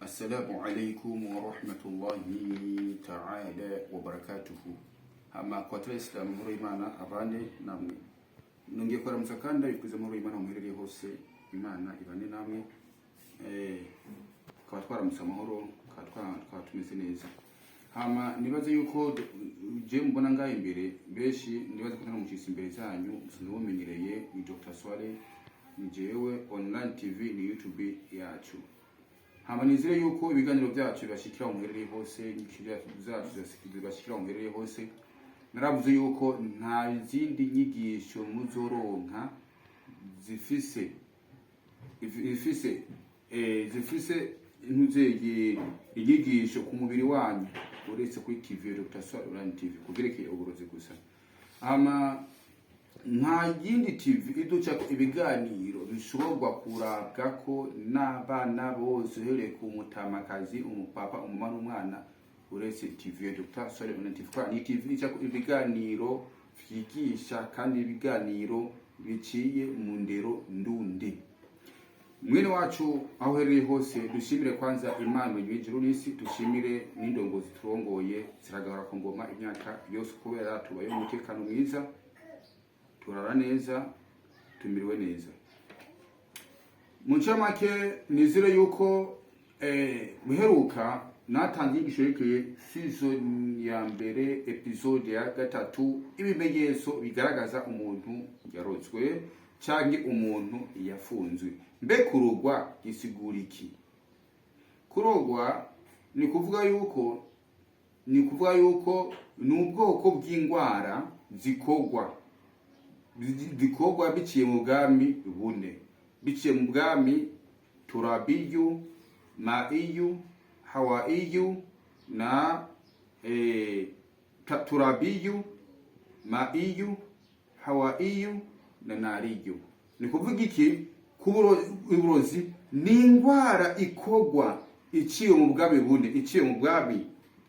Assalamu alaikum warahmatullahi ta'ala wabarakatuhu. Hama kwa Islam, amahoro y'Imana abane namwe. Nongeye kuramutsa kandi ndabikuza amahoro y'Imana muherereye hose, Imana ibane namwe. Tukaba twaramutse amahoro, tukaba tumeze neza. Hama nibaze yuko je mbona ngaha imbere benshi, nibaze ko ntaramucisa imbere zanyu, musanzwe mumenyereye, ni Dr. Swale, ni jewe online TV, ni YouTube yacu. Hama nizere yuko ibiganiro byacu bibashikira aho muherereye hose, inyigisho zacu zibashikira aho muherereye hose. Naravuze yuko nta zindi nyigisho muzoronka zifise intuzeye inyigisho ku mubiri wanyu uretse kuri TV Dr. Swale Online TV kuvyerekeye uburozi gusa. Hama nta yindi TV iduca ibiganiro bishoborwa kurabwa ko n'abana bose, uhereye ku mutamakazi, umupapa, umumama n'umwana, uretse TV ya Dr. Swale Online TV. Kubera ni TV icako ibiganiro vyigisha kandi ibiganiro biciye mu ndero ndundi. Mwene wacu, aho uherereye hose, dushimire kwanza Imana y'ijuru n'isi, dushimire n'indongozi turongoye ziragahora ku ngoma imyaka yose, kubera tubaye mu mutekano mwiza, turara neza, tumiriwe neza. Mu ncamake, nizere yuko muheruka natanze inyigisho yerekeye saison ya mbere, episode ya gatatu, ibimenyetso bigaragaza umuntu yarozwe canke umuntu yafunzwe. Mbe kurogwa gisigura iki? Kurogwa ni kuvuga yuko ni ubwoko bw'indwara zikorwa biciye mu bwami bune, biciye mu bwami turabiyu, maiyu, hawaiyu na turabiyu, maiyu, hawaiyu na nariyu. Ni kuvuga iki? Uburozi ni indwara ikorwa iciye mu bwami bune, iciye mu bwami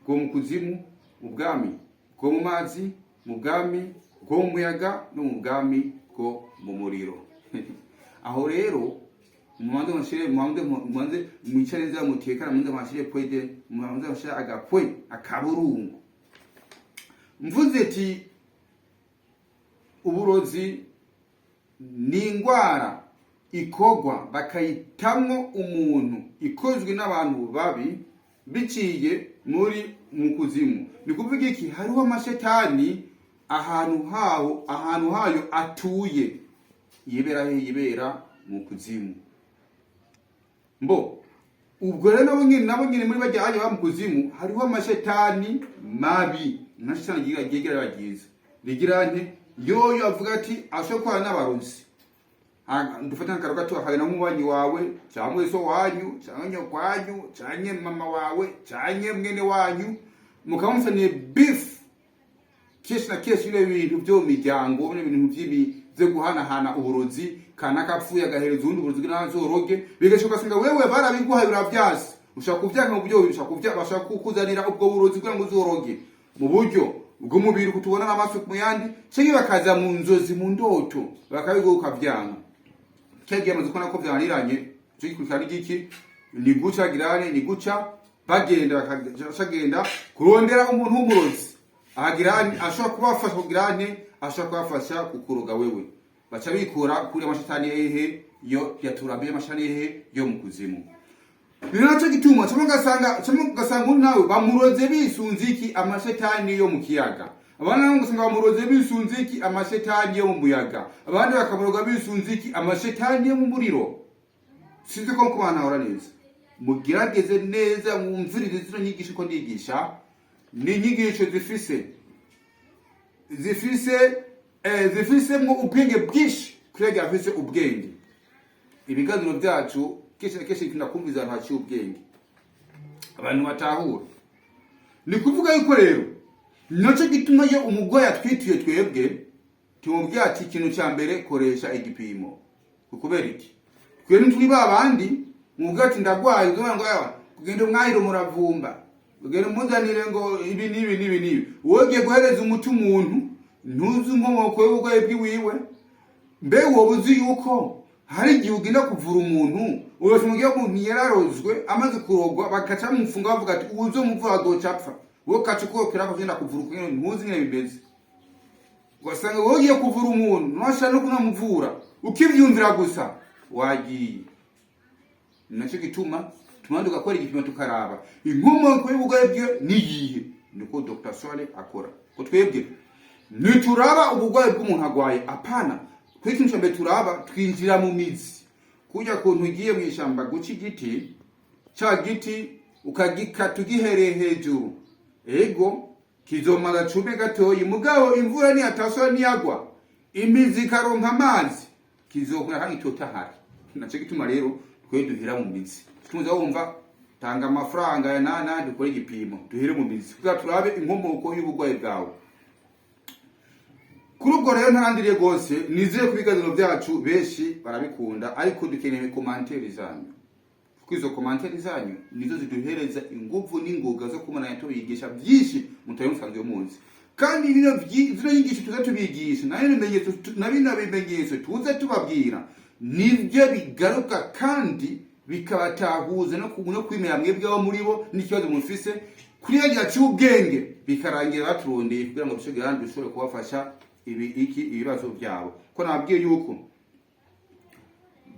bwo mu kuzimu, mu bwami bwo mu mazi, mu bwami bwo mu muyaga no mu bwami bwo mu muriro. Aho rero mubanze mwicare neza, mutekane, mubanze muhashire pwede, mubanze muhashire agapwe akaburungu. Mvuze ati uburozi ni indwara ikorwa bakayitamwo umuntu, ikozwe n'abantu babi biciye muri mu kuzimu. Ni kuvuga iki? Hariho amashetani ahantu haho, ahantu hayo atuye, yibera he? Yibera mu kuzimu. Mbo ubwo rero nabo nyine muri bajya hajya ba mu kuzimu, hariho amashetani mabi, amashetani yigira ryiza rigira nte yoyo avuga ati ashobora gukorana n'abarozi. Dufate nk'akararo gato, akagenda nk'umubanyi wawe cyangwa so wanyu cyangwa nyokwanyu cyangwa mama wawe cyangwa mwene wanyu, mukaba mufitaniye beef. Kenshi na kenshi bino bintu byo mu miryango, bino bintu by'ibi byo guhanahana uburozi, kanaka apfuye agahereza uwundi uburozi kugira ngo azoroge, bigashoboka ugasanga wewe barabiguhaye uravyasi, ushaka kuvyanga mu buryo ushaka kuvya, bashaka kukuzanira ubwo burozi kugira ngo uzoroge mu buryo bw'umubiri kutubona n'amaso ku yandi, canke bakaza mu nzozi, mu ndoto, bakabiguha ukavyanga. Cyagiye amaze kubona ko vyananiranye, ico gikurikirana igiki? Ni guca girane, ni guca bagenda, bakagenda kurondera umuntu w'umurozi ahagirane ashobora kubafasha kugirane, ashobora kubafasha kukuroga wewe. Baca bikura kuri amashetani hehe yo yaturambiye, amashitani hehe yo mu kuzimu. Ni naco gituma cyangwa ugasanga undi nawe bamuroze bisunze iki? Amashetani yo mu kiyaga. Abandi nabo ugasanga bamuroze bisunze iki? Amashetani yo mu muyaga. Abandi bakamuroga bisunze iki? Amashetani yo mu muriro. Sinzi ko kubanahora neza. Mugerageze neza mwumvirize zino nyigisho ko ndigisha, ni inyigisho zifisemo ubwenge bwinshi kurega afise ubwenge. Ibiganiro byacu kenshi na kenshi bikunda kumviza abantu haciye ubwenge, abantu batahura. Ni kuvuga yuko rero nacyo gituma iyo umugore atwitiye, twebwe tumubwira ati ikintu cya mbere, koresha igipimo. Kubera iki? Twe ntituri ba bandi mubwira ati ndagwaye, uvuga ngo yawa kugenda umwahire umuravumba, kugenda umuzanire ngo ibi n'ibi n'ibi n'ibi. Wowe ugiye guhereza umuti umuntu ntuzi inkomoko y'uburwayi bw'iwiwe. Mbe wowe uzi yuko Hari igihe ugenda kuvura umuntu, ugasanga ugiye, umuntu yararozwe, amaze kurogwa bakaca bamufunga, bavuga ati uwuzomuvura azoca apfa. Wowe ukaca ukokera ko ugenda kuvura uko nyene, ntuzi ingene bimeze. Ugasanga wowe ugiye kuvura umuntu, ntwashaka no kunamuvura, ukivyumvira gusa wagiye. Nacyo gituma tumanza tugakora igipimo, tukaraba inkomoko y'uburwayi bwiwe niyihe. Niko Dr Swale akora, ko twebwe ntituraba uburwayi bw'umuntu agwaye, apana. Kuri ikintu cya mbere turaba, twinjira mu mizi. Kurya kuntu ugiye mu ishyamba guca igiti, ca giti ukagikata ugihereye hejuru, ego kizomara cume gatoyi, mugabo imvura niyatasura, niyagwa, imizi ikaronka amazi, kizokura kandi itotahara. Naco gituma rero twe duhera mu mizi. Tuza wumva tanga amafaranga ya nana dukore igipimo, duhere mu mizi kugira turabe inkomoko y'uburwayi bwawe. Kuri ubwo rero ntarandiriye rwose, nizeye ko ibiganiro byacu benshi barabikunda, ariko dukeneye commentaires zanyu, kuko izo commentaires zanyu nizo ziduhereza inguvu n'ingoga zo kubona tubigisha byinshi mutari musanzwe muzi. Kandi zino nyigisho tuza tubigisha na bino bimenyetso, na bino bimenyetso tuza tubabwira, nibyo bigaruka kandi bikabatahuza no kwimera mwebwe abo muri bo n'ikibazo mufise kuri yagira cy'ubwenge, bikarangira baturondeye kugira ngo dushobore kandi dushobore kubafasha ibi iki ibibazo byabo. Ko nababwiye yuko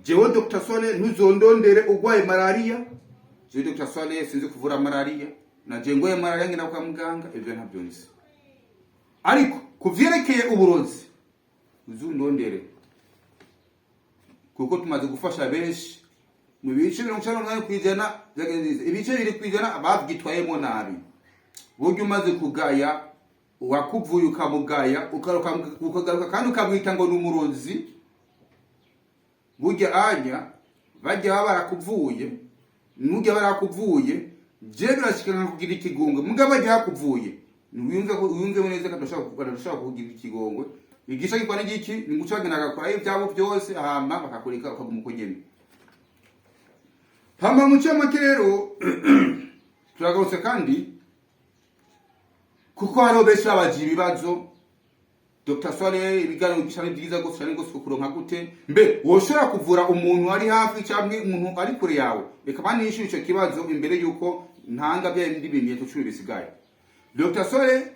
jewe Dr Sole ntuzondondere urwaye malaria. Jewe Dr Sole sinzi kuvura malaria, na je ngoye malaria ngenda kwa muganga, ivyo ntabyo nzi. Ariko kuvyerekeye uburozi uzundondere, kuko tumaze gufasha benshi. Mu bice 98% byagenze neza, ibice 2% bavyitwayemo nabi. Burya umaze kugaya uwakuvuye, ukamugaya, ukagaruka kandi ukamwita ngo ni umurozi, burya anya bajya baba barakuvuye, nujya barakuvuye, je birashikana kugira ikigongwe. Mugabo bajya bakuvuye, wiyumve ko wiyumve neza ko adashobora kugira ikigongwe. Igisha gikora n'igiki ni guca bagenda bagakora ibyabo byose, hama bakakureka ukaguma uko nyene. Hama mu ncamake rero turagarutse kandi, kuko hariho benshi babaje ibibazo: Dr Swale, ibiganiro bigisha ni byiza gose cyane gose, kuronka gute? Mbe woshobora kuvura umuntu ari hafi cyangwa umuntu ari kure yawe? Reka banishyure icyo kibazo imbere yuko ntanga bya bindi bimenyetso 10 bisigaye. Dr Swale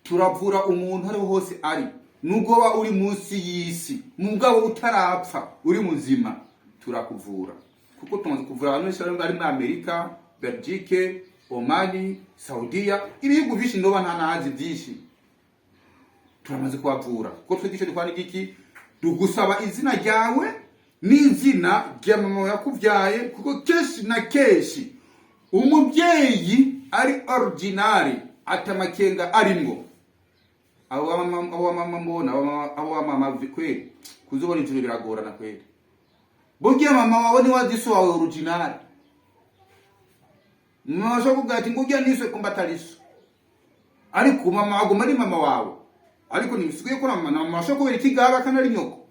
turavura umuntu ariho hose ari, nubwo wa uri munsi y'isi, mugabo utarapfa, uri muzima, turakuvura, kuko tumaze kuvura abantu benshi bari muri Amerika, Belgique, Omani, Saudiya, ibihugu byinshi ndoba nta nazi byinshi turamaze kubavura. Kuko twebwe icyo dukora ni iki? Tugusaba izina ryawe n'izina rya mama yakubyaye, kuko kenshi na kenshi umubyeyi ari original atamakenga arimwo. Abo bamama, abo bamama mbona, abo bamama kweli kuzobona ijuru biragorana kweli. Burya mama wawe ni wazi so wawe original. Mama ashobora kuvuga ati ngurya niswe, kumba atari so, ariko mama aguma ari mama wawe. Ariko ntibisigaye ko na mama ashobora kubera ikigaba kandi ari nyoko,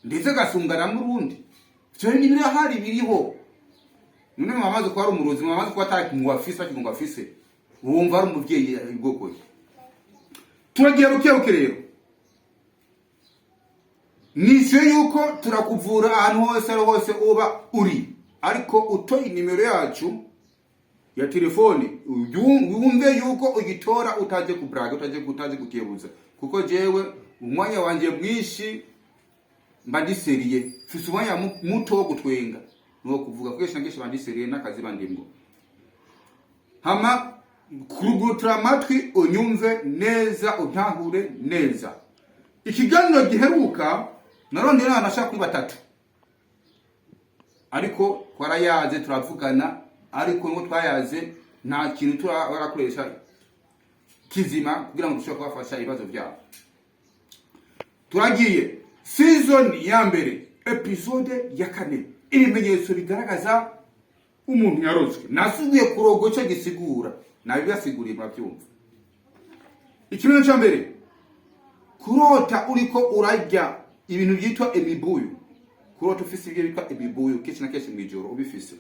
ndetse agasungana n'urundi. Ivyo ni birahari, biriho. None mama amaze kuba ari umurozi, mama amaze kuba atakintu afise, atakintu afise, wumva ari umuvyeyi ubwoko ki? Turagiye buke buke rero. Nishyuye yuko turakuvura ahantu hose, ari hose uba uri, ariko utoye nimero yacu ya telefone, wumve yuko ugitora utaje kuburaga, utaje gukebuza, kuko jewe umwanya wanje mwinshi mba ndi sérieux. Mfise umwanya muto wo gutwenga nuwo kuvuga, kuko kenshi na kenshi mba ndi sérieux n'akazi bandimwo. Hama kurugutura amatwi, unyumve neza, untahure neza. Ikiganiro giheruka narondeye n'abantu bashaka kuri batatu, ariko twarayaze, turavugana, ariko nubwo twayaze nta kintu turakoresha kizima kugira ngo dushobore kubafasha ibibazo byabo. Turagiye season ya mbere, episode ya kane, ibimenyetso bigaragaza umuntu yarozwe. Nasubiye kurogo cyo gisigura, nabibasiguriye murabyumva. Ikimenyetso cya mbere: kurota uriko urarya ibintu byitwa imibuyu. Kurota ufise ibyo bitwa imibuyu kenshi na kenshi mw'ijoro, ubifise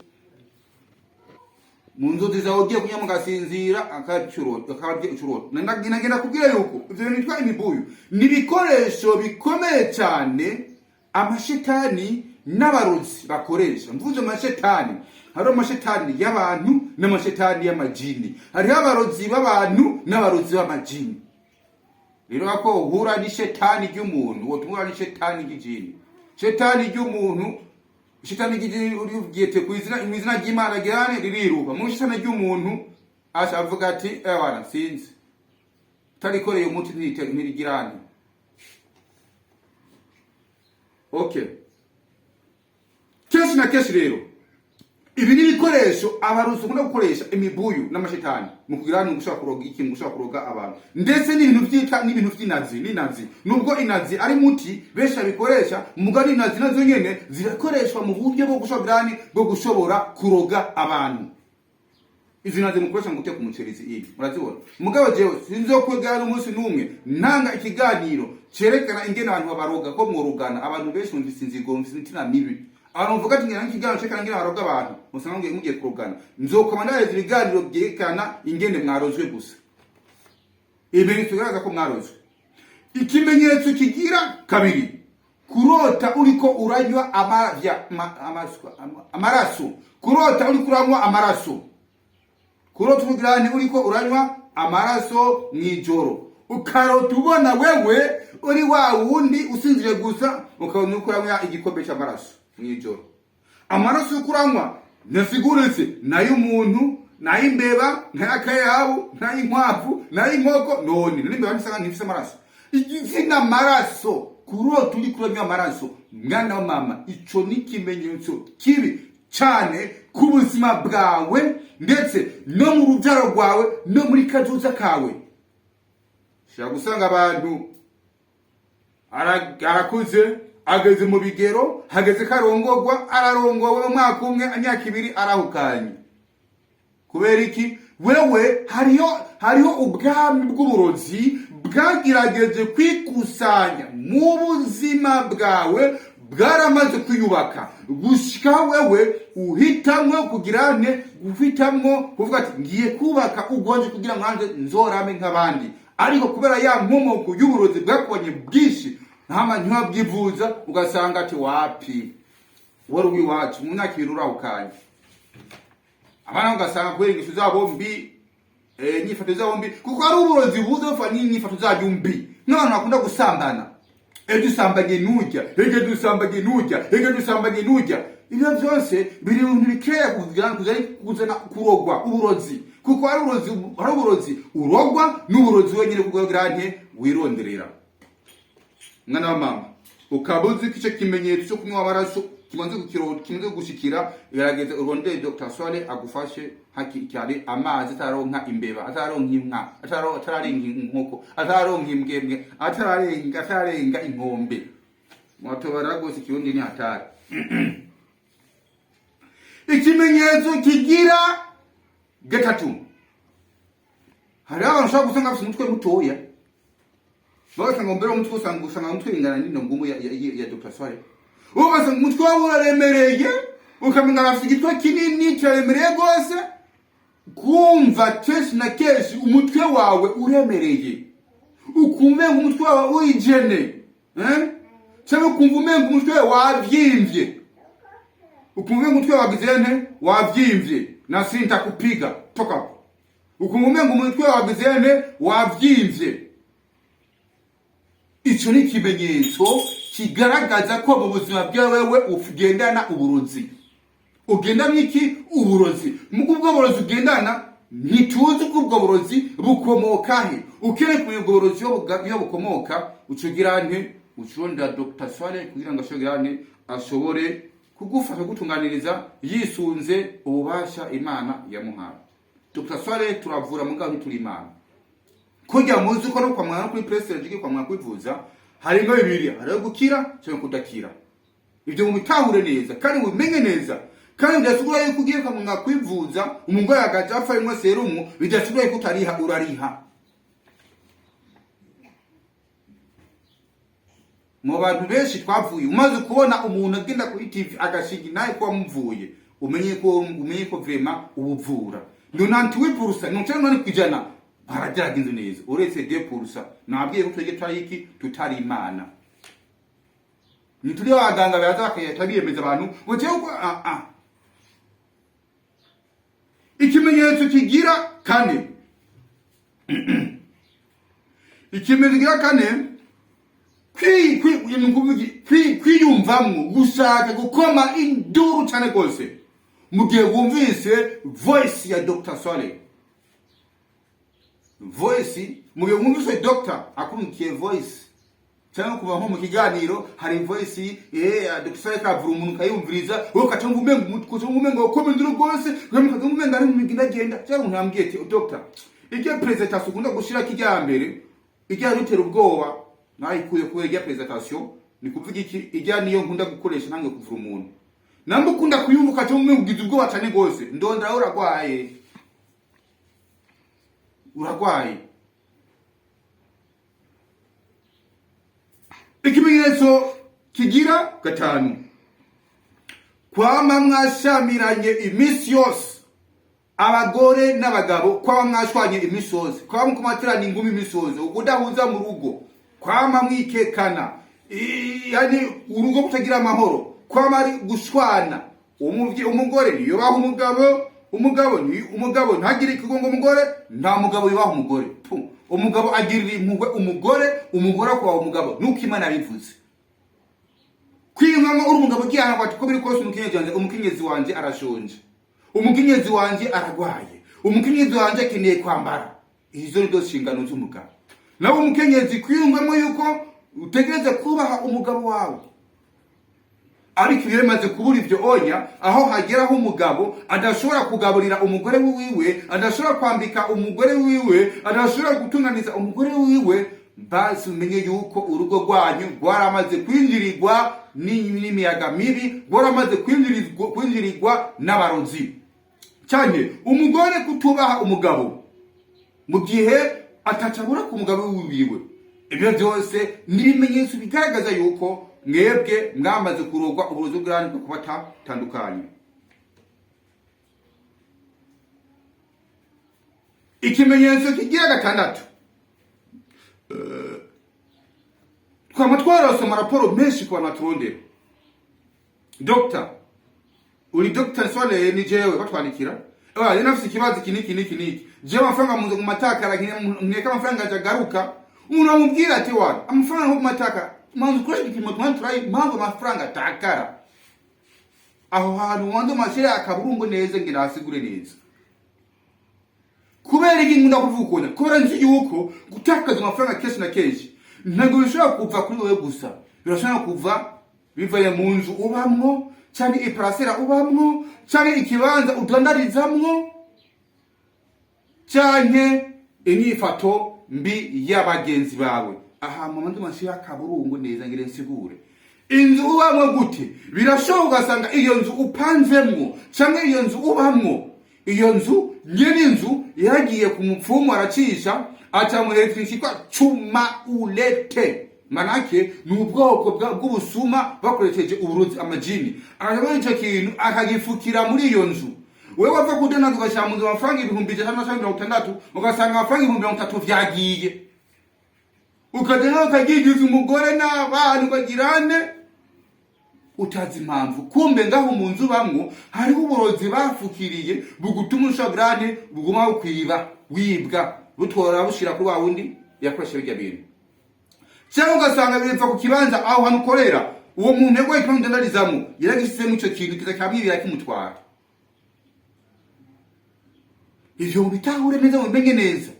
mu nzozi zawe, ugiye kunywa mugasinzira, akarya icurota. Nagenda kubwira yuko ivyo bintu bitwa imibuyu ni ibikoresho bikomeye cyane. Amashetani n'abarozi bakoresha. Mvuze amashetani, hariho amashetani y'abantu n'amashetani y'amajini, hariho abarozi b'abantu n'abarozi b'amajini. Rero ako uhura n'ishetani ry'umuntu, wotuma uhura n'ishetani ry'ijini. Shetani ry'umuntu, ishetani ry'ijini uribwite ku izina, mu izina ry'Imana girane ririruka. Mu ishetani ry'umuntu asha avuga ati: "Ewana, sinzi, utarikoreye umuti ntirigirane." Okay, kenshi na kenshi rero ibi ni ibikoresho abarozi bakunda gukoresha, imibuyu n'amashetani, mu kugira ngo gushobora kuroga iki, mu gushobora kuroga abantu, ndetse n'ibintu byita n'ibintu by'inazi. N'inazi, nubwo inazi ari muti benshi babikoresha, mugabo inazi nazo nyene zirakoreshwa mu buryo bwo gushobora bwo gushobora kuroga abantu. Izi nazi mukoresha mu guteka umuceri, izi iyi murazibona. Mugabo jewe sinzokwegera n'umunsi n'umwe ntanga ikiganiro cerekana ingene abantu babaroga, ko mworogana. Abantu benshi mufise inzigo, mufise imitima mibi. Abantu muvuga ati ngira ikiganiro cerekana ingene baroga abantu, musanga mugiye kurogana. Nzokoma ndahereza ibiganiro byerekana ingene mwarozwe gusa, ibimenyetso bigaragaza ko mwarozwe. Ikimenyetso kigira kabiri: kurota uriko uranywa amaraso. Kurota uriko uranywa amaraso, kurota urugirani uriko uranywa amaraso mw'ijoro, ukarota ubona wewe uri wa wundi usinzire gusa, ukabona uriko uranywa igikombe c'amaraso mw'ijoro. Amaraso uriko uranywa ntafiguritse, nay'umuntu, nay'imbeba, nay'akayabu, nay'inkwavu, nay'inkoko. None n'imbeba ntisanga ntifise amaraso? Igitsina amaraso. Kurota uriko uranywa amaraso, mwana wa mama, ico ni ikimenyetso kibi cane ku buzima bwawe, ndetse no mu rubyaro rwawe, no muri kazoza kawe. Ushobora gusanga abantu arakuze, ageze mu bigero, hageze ko arongorwa, ararongowe, umwaka umwe, imyaka 2, arahukanye. Kubera iki? Wewe hariho ubwami bw'uburozi bwagerageje kwikusanya mu buzima bwawe, bwaramaze kwiyubaka gushika wewe uhitamwo kugira nte, guhitamwo kuvuga ati: "Ngiye kubaka ugwanje kugira ngo nanjye nzorame nk'abandi." Ariko kubera ya nkomoko y'uburozi bwakubonye bwinshi, ntama ntiwabwivuza, ugasanga ati: "Wapi, wari uw'iwacu." Mu myaka 2 urahukanye. Abana ugasanga kubera ingeso zabo mbi, inyifato zabo mbi, kuko ari uburozi buza bufa n'inyifato zanyu mbi, n'abantu bakunda gusambana: ejo usambanye n'ujya, ejo dusambanye n'ujya, ejo dusambanye n'ujya. Ibyo byose biri mu bintu bikeya kuzana kurogwa, uburozi, kuko hari uburozi urogwa n'uburozi wenyine kugira nte wironderera. Mwana wa mama, ukaba uzi ko icyo kimenyetso cyo kunywa amaraso kimaze gushikira, gerageza urondere Dr Swale agufashe hakiri kare. Amazi atararonka imbeba, atararonka inka, atararenga inkoko, atararonka imbwebwe, atararenga inkombe. Mwatobara rwose, ikirundi ni hatari. Ikimenyetso kigira gatatu: hariho abantu ushobora gusanga bafite umutwe mutoya, bagasanga mbere umutwe usanga umutwe ingana n'ino ngumu ya Dr Swale, ugasanga umutwe wawe uraremereye, ukamenga afite igitwe kinini kiraremereye rwose. Kumva kenshi na kenshi umutwe wawe uremereye, ukumva umutwe wawe urijene, eh? Cyangwa ukumva umenga umutwe wawe wavyimvye, ukumva umutwe wagize nte, wavyimvye, na sintakupiga toka hapo. Ukumva umenga umutwe wagize nte, wavyimvye, ico ni ikimenyetso kigaragaza ko mu buzima bwawe ugendana uburozi. Ugendana iki? Uburozi. Mugo ubwo burozi ugendana, ntituzi ko ubwo burozi bukomoka he. Ukeneye kumenya ubwo burozi iyo bukomoka, ucugira nte? Ucurondera Dr Swale kugira ngo ashobore nte, ashobore kugufasha kugutunganiriza yisunze ububasha Imana yamuhaye. Dr Swale turavura, mugabo ntituri Imana. Kurya muzi ko no kwa muganga, kuri president, kwa muganga kwivuza, harimo bibiri: hariho gukira cyangwa kudakira. Ibyo mubitahure neza kandi mubimenye neza. Kandi bidasigura yuko ugiye kwa muganga kwivuza, umurwayi agaca apfa rimwe serumu, bidasigura yuko utariha, urariha. Mu bantu benshi twavuye, umaze kubona umuntu agenda kuri TV agashinga nawe ko wamuvuye, umenye ko vraiment ubuvura 98%, 98% barageragenze neza, uretse 2%. Nabwiye ko twege tutari iki, tutari Imana. Ntituri abaganga baza bakahita biyemeza abantu ngo jewe uko Ikimenyetso kigira kane, ikimenyetso kigira kane, ni ukuvuga kwiyumvamwo gushaka gukoma induru cyane rwose mu gihe wumvise voice ya Dr. Swaleh, voice, mu gihe wumvise Dr. akurikiye voice, cyangwa kuva nko mu kiganiro hari voice ya Dr. Swaleh kavura umuntu, ukayumviriza wowe ukacumva umenga umutwe, ucumva umenga ukoma induru rwose, ukamva umenga ari mu agenda, cyangwa umuntu yambwiye ati: "Dr., iryo presentation ukunda gushira kijyambere ijya rutera ubwoba, nayikuye kubera irya presentation." Ni kuvuga iki? Ijya niyo nkunda gukoresha ntange kuvura umuntu. Namba ukunda kuyumva ukaca umenga ugize ubwoba cyane rwose, ndondera uragwaye, uragwaye. Ikimenyetso kigira gatanu, kwama mwashamiranye iminsi yose, abagore n'abagabo, kwama mwashwanye iminsi yose, kwama mukumatirana ingumi iminsi yose, ukudahuza mu rugo, kwama mwikekana, yani urugo kutagira amahoro, kwama ari gushwana. Umugore ntiyubaha umugabo, umugabo ni umugabo ntagire ikigongo umugore, nta mugabo yubaha umugore. Pu. Umugabo agirira impuhwe umugore, umugore akubaha umugabo, nuko Imana yabivuze. Kwiyumvamo uri umugabo ugiye ahantu ati: "Ko biri kose umukenyezi wanje, umukenyezi wanje arashonje, umukenyezi wanje aragwaye, umukenyezi wanje akeneye kwambara." Izo ni zo nshingano z'umugabo. Nawe umukenyezi, kwiyumvamo yuko utegereza kubaha umugabo wawe. Ariko iyo bimaze kubura ibyo onya, aho hageraho umugabo adashobora kugaburira umugore wiwe, adashobora kwambika umugore wiwe, adashobora gutunganiza umugore wiwe, basi umenye yuko urugo rwanyu rwaramaze kwinjirirwa n'imiyaga mibi, rwaramaze kwinjirirwa n'abarozi cyane. Umugore kutubaha umugabo mu gihe atacabura ku mugabo wiwe, ibyo byose ni ibimenyetso bigaragaza yuko mwebwe mwamaze kurogwa uburozi bwanyu bwo kubatandukanye. Ikimenyetso kigira gatandatu, twama twarose amaraporo menshi ku bantu baturondera: "Dr., uri Dr. Swaleh? Ni jewe." Batwandikira: "Rero nafise ikibazo iki niki niki niki, jewe amafaranga munze mu matakara, nkeka amafaranga aja agaruka." Umuntu amubwira ati: "Wa amafaranga mu matakara, manzu ukoresha igipimo tumwe turayi impamvu amafaranga atakara." Aho hantu wanze mashire akaburungu neza, ngira asigure neza kubera iki nkunda kuvuga ukuntu. Kubera nzi yuko gutakaza amafaranga kenshi na kenshi ntabwo bishobora kuva kuri wowe gusa, birashobora kuva bivuye mu nzu ubamwo, cyangwa iparasera ubamwo, cyangwa ikibanza udandarizamwo, cyangwa inyifato mbi y'abagenzi bawe. Aha mu mandi mashira akaburungu neza, ngire nsigure. Inzu ubamwo gute? Birashoboka ugasanga iyo nzu upanzemwo cyangwa iyo nzu ubamwo, iyo nzu nyene inzu yaragiye ku mupfumu, aracisha, acamuhereza ikintu cyitwa cuma ulete. Manake ni ubwoko bw'ubusuma bakoresheje uburozi, amajini. Akabona ico kintu akagifukira muri iyo nzu. Wewe wava kudandaza ugashyira mu nzu amafaranga 100,000 cyangwa 60, ugasanga amafaranga 30,000 vyagiye, ukajya nawe ukagigiza umugore n'abana, ukagirane utazi impamvu. Kumbe ngaho mu nzu bamwo hariho uburozi bafukiriye bugutuma ushagrane buguma bukwiba, wibwa, butora bushira kuri wa wundi yakoresha bijya bintu. Cyangwa ugasanga biva ku kibanza aho hantu ukorera, uwo muntu yaguhaye ikibanza udandarizamo yaragisizemo ico kintu kiza kamwibira kimutwara. Ivyo mubitahure neza, mubimenye neza.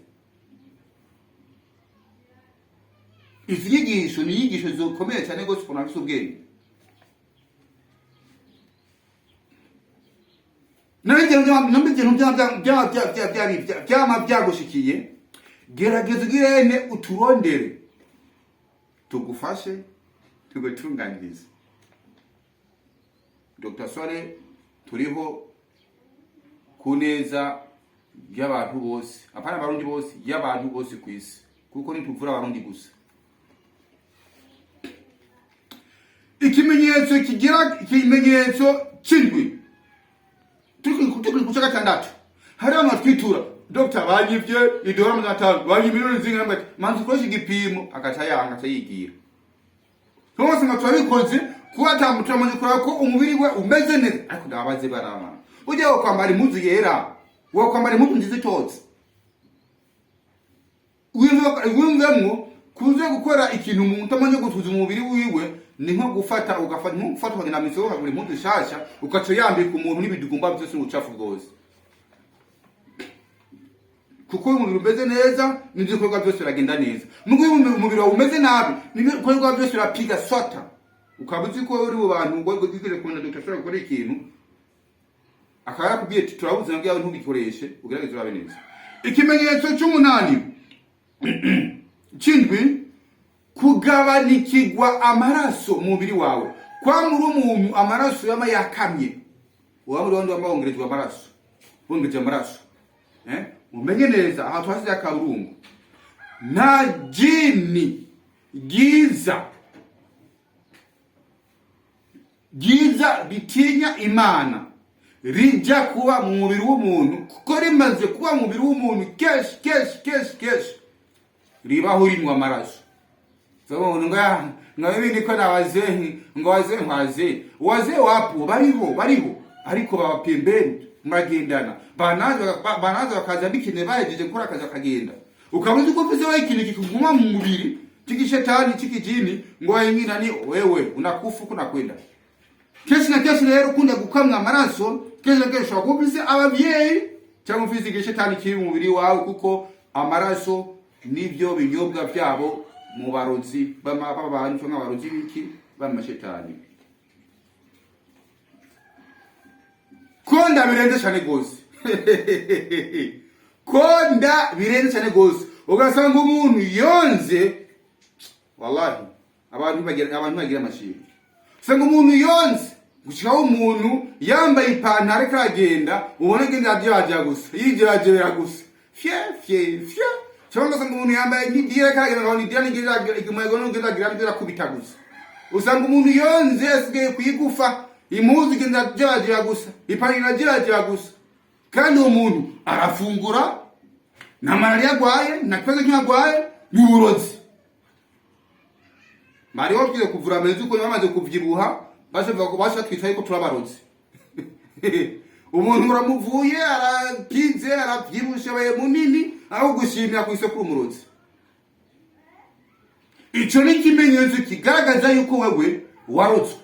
Izi nyigisho ni inyigisho zikomeye cyane rwose ukuntu afise ubwenge. Nabyo byama byagushikiye, gerageza ugirene uturondere tugufashe tugutunganirize. Dr. Swaleh turiho ku neza y'abantu bose, apana abarundi bose, y'abantu bose ku isi, kuko ntituvura abarundi gusa. Ikimenyetso kigira ikimenyetso c'indwi, turi ku gatandatu, hari abantu batwitura: "Dr., banyivye idora 500, banyivye miliyoni zingana." Ati: "Manzi ukoresha igipimo." Agaca yanga, aca yigira. Twose ngo turabikoze. Kuba atamuturamaze kuraba ko umubiri we umeze neza. Ariko ndabaze baraba, ujya wo kwambara impuzu yera, wo kwambara impuzu nziza itotse, wiyumvemwo kuze gukora ikintu umuntu utamanje gusuzuma umubiri wiwe, ni nko gufata ugafata, nko gufata ukagenda mw'isoko ukagura impuzu nshasha, ugaca yambika umuntu n'ibidugumba byose n'ubucafu bwose. Kuko iyo umubiri umeze neza, n'ibyo bikorwa byose biragenda neza. Mugo iyo umubiri wawe umeze nabi, n'ibyo bikorwa byose birapiga swata. Ukaba uzi ko uri mu bantu ngo wigeze kubona dr ashobora gukora ikintu, akaba yarakubwiye ati: "Turabuze nabwo ntubikoreshe, ugerageze urabe neza." Ikimenyetso cy'umunani, cy'indwi: kugabanikirwa amaraso mu mubiri wawe. Kwa muri umuntu amaraso yama yakamye, waba muri wandi wama wongerejwe amaraso, wongereje amaraso, eh? Umenye neza aha tuhasize akaburungu: nta jini ryiza ryiza ritinya Imana rijya kuba mu mubiri w'umuntu, kuko rimaze kuba mu mubiri w'umuntu kenshi kenshi kenshi kenshi, ribaho rinywa amaraso. So ngo ngo ibi niko na wazee, ngo wazee, wazee, wazee wapo, bariho, bariho, ariko baba pembeni, muragendana, banaza bakaza bikine, bahejeje gukora akazi bakagenda. Ukaba uzi ko ufise wewe ikintu kikuguma mu mubiri cy'igishetani, cy'ikijini, ngo wengine ni wewe unakufa kunakwenda. Kenshi na kenshi rero ukunda gukamwa amaraso, kenshi na kenshi ushobora kuba ufise abavyeyi cyangwa ufise igishetani kiri mu mubiri wawe, kuko amaraso nibyo binyobwa byabo mu barozi b'abantu cyangwa abarozi b'iki, b'amashetani. Konda birenze cyane gose, konda birenze cyane gose, ugasanga umuntu yonze. Wallahi abantu bagira amashimwe. Usanga umuntu yonze gushikaho umuntu yambaye ipantaro ariko aragenda, ubona agenda ajyaja gusa, yijajebera gusa, fye fye fye. Cyangwa ugasanga umuntu yambaye nk'idira, ariko aragenda, nkabona idira nigenda umuyaga n'ugenda agira nigenda akubita gusa. Usanga umuntu yonze asigaye kuyigufa, impuzu igenda ajyajya gusa, ipantaro irajyajya gusa, kandi uwo muntu arafungura, nta malariya agwaye, nta kibazo kimwe agwaye, ni uburozi. Bari twize kuvura ameze uko, bamaze kuvyibuha baje batwita yuko turabarozi. Umuntu uramuvuye, arakize, aravyibushe, abaye munini, aho gushimira ku isoko umurozi. Ico ni ikimenyetso kigaragaza yuko wewe warotswe.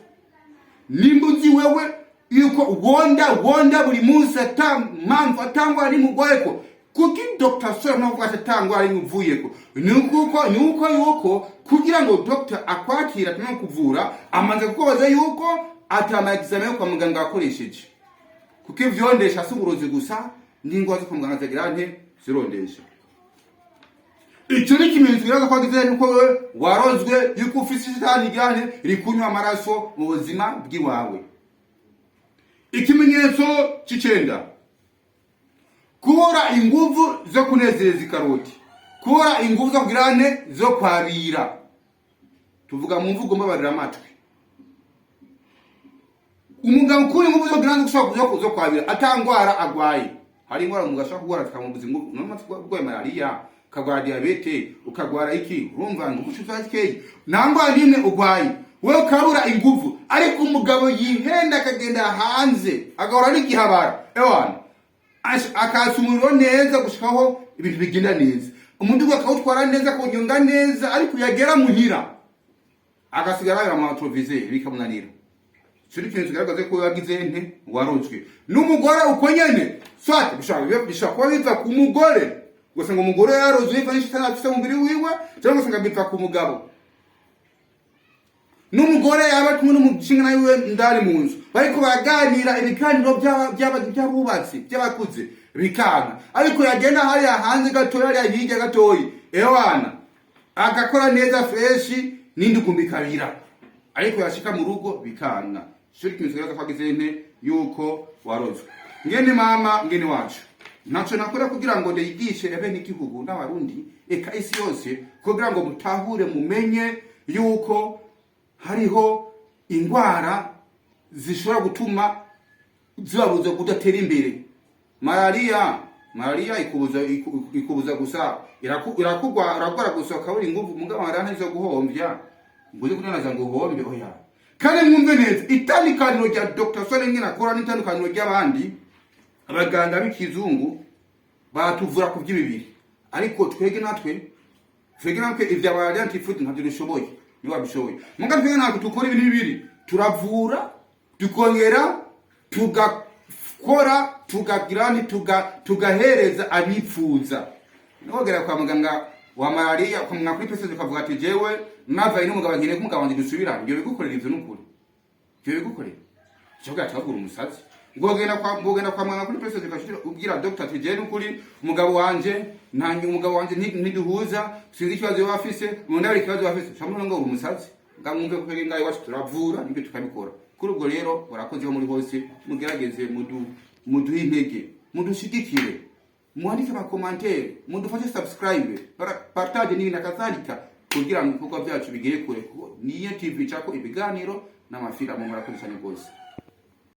Nimba uzi wewe yuko wonda wonda buri munsi ata mpamvu, atangwara nimugwayeko, kuki Dr Sora navuga ati atangwara nimuvuyeko? Ni uko yuko kugira ngo Dr akwakira atanga kuvura, amanza kukubaza yuko atama examen yo kwa muganga wakoresheje, kuko ivyondesha si uburozi gusa, n'ingwara zo kwa muganga zagira nte, zirondesha. Icyo ni ikimenyetso kigaragaza ko wagize nuko wewe warozwe, yuko ufise ishitani ryane rikunywa amaraso mu buzima bw'iwawe. Ikimenyetso c'icenda: kubura inguvu zo kunezereza ikaroti, kubura inguvu zo kugira nte, zo kwabira. Tuvuga mu mvugo mbabarira amatwi: umugabo ukura inguvu zo kugira nte, zo kwabira atangwara agwaye. Hari ingwara umugabo ashobora kurwara zikamubuza inguvu. None urwaye malariya, ukagwara diyabete, ukagwara iki, urumva ngo ubu zikeyi, nta ngwara n'imwe urwaye, wowe ukabura inguvu. Ariko umugabo yihenda akagenda hanze agahora n'igihabara, ewana akatsa umuriro neza gushikaho ibintu bigenda neza, umuduga akawutwara neza, akawunyonga neza, ariko yagera muhira agasigara arabira mu rétroviseur bikamunanira. Ico ni ikintu kigaragaza ko yagize nte, warozwe. N'umugore uko nyene, soit bishobora kuba biva ku mugore, ugasanga umugore yarozwe biva n'ishitani afise mu mubiri wiwe, cyangwa ugasanga biva ku mugabo. N'umugore yaba ari kumwe n'umushinga wiwe ndani mu nzu, bariko baraganira ibiganiro by'abubatsi, by'abakuze, bikanka, ariko yagenda hariya hanze gatoya, hariya hirya gatoyi, ewana agakora neza fresh n'indukumbi ikabira, ariko yashika mu rugo bikanka. Ico ni ikintu kigaragaza ko wagize nte, yuko warozwe. Ngene mama, ngene wacu, ntaco nakora kugira ngo ndayigishe abenegihugu n'Abarundi, eka isi yose, kugira ngo mutahure, mumenye yuko hariho ingwara zishobora gutuma zibabuza kudatera imbere. Malariya ikubuza gusa, irakugwa, uragwara gusa ukabura inguvu. Mugabo malariya ntizo guhombya ngo uze kudandaza ngo uhombe, oya. Kandi mwumve neza itandukaniro rya Dr Sole ngene akora n'itandukaniro ry'abandi abaganga b'ikizungu. Baratuvura ku by'ibibiri, ariko twege natwe ivya ba antifood ntabyo dushoboye. Niwe wabishoboye. Muga twege ntabwo dukora ibintu bibiri: turavura, tukongera tugakora, tugagira ni tugahereza abipfuza. Nogera kwa muganga wa malaria, kwa muganga kuri peseze, ukavuga ati: "Jewe navaye n'umugabo, nkeneye ko umugabo wanje dusubirana." Ibyo bigukorera, ivyo nukuri, ibyo bigukorera cyo gatagura umusazi. Ngogenda kwa muganga kuri peseze, ukashira ubwira doctor ati: "Jewe nukuri umugabo wanje ntange, umugabo wanje ntiduhuza, sinzi ikibazo yoba afise, umuntu ari ikibazo afise." Shamwe ngo uri umusazi. Ngamwumve ko twebwe ngaho iwacu turavura, nibyo tukabikora. Kuri ubwo rero murakoze ho muri hose. Mugerageze muduhe intege, mudushigikire, mwandike ama commentaires, mudufashe subscribe, partage n'ibindi na kadhalika, kugira ngo ibikorwa byacu bigere kure, kuko niyo TV icako ibiganiro n'amafilamo. Murakoze cyane rwose.